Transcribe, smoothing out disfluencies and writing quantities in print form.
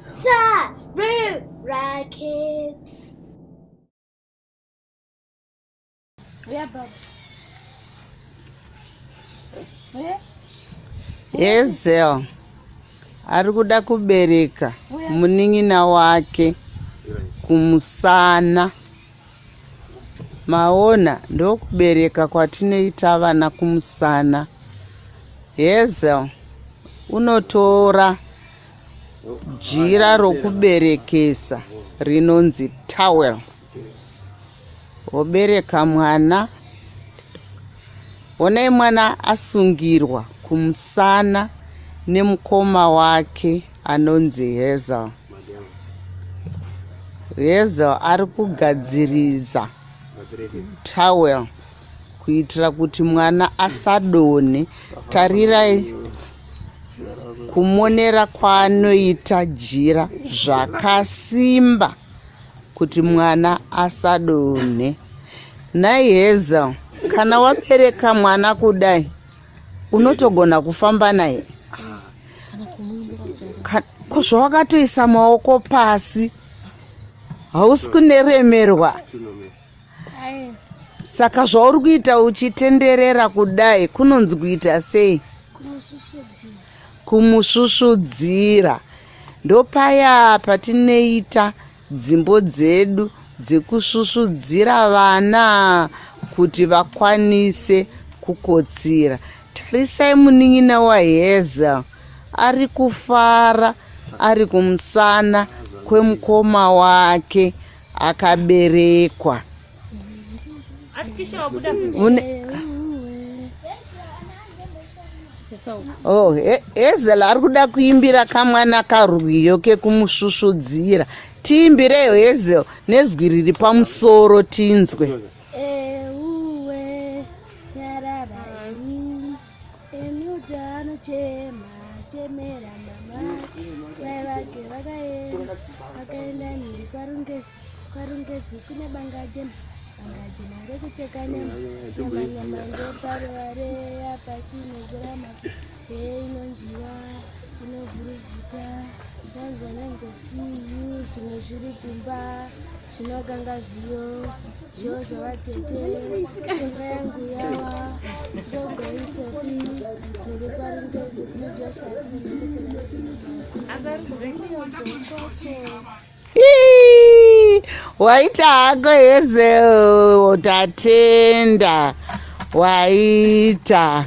Sarura Kids. Hazel ari kuda kubereka munin'ina wake kumusana. Maona ndokubereka kwatinoita vana kumusana. Hazel unotora jira rokuberekesa rinonzi towel wobereka mwana. Honai mwana asungirwa kumusana nemukoma wake anonzi Hazel. Hazel ari kugadziridza towel kuitira kuti mwana asadonhe. Tarirai kumonera kwaanoita jira zvakasimba kuti mwana asadonhe. Nhai Hazel, kana wabereka mwana kudai unotogona kufamba naye? Ko zvawakatoisa maoko pasi hausi kuneremerwa? Saka zvauri kuita uchitenderera kudai kunonzi kuita sei? Kumusvusvudzira. Ndopaya patinoita dzimbo dzedu dzekusvusvudzira vana kuti vakwanise kukotsira. Tarisai munin'ina waHazel ari kufara ari kumusana kwemukoma wake akaberekwa. Oh, Hazel ari kuda kuimbira kamwana karwiyo kekumusvusvudzira. Tiimbireyo Hazel nezwi riri pamusoro tinzwe. Euwe nyarara imi imi utanochema chemera mama mai vake vakaenda vakaenda mhiri kwarungezi kwarungezi kune banga jema banga jema rekucheka nyama nyama nyama ndoparuvareya pasi nezera mafu inonjiva inovhuruvhuta nanzwa nanzwa siyu zvimwe zviri kumba zvinoganga zviyo zviyo zvavatete shonga yangu yawa ndogoisepi mhiri kwarungezi kunodya shapi Waita hako Hazel, tatenda waita.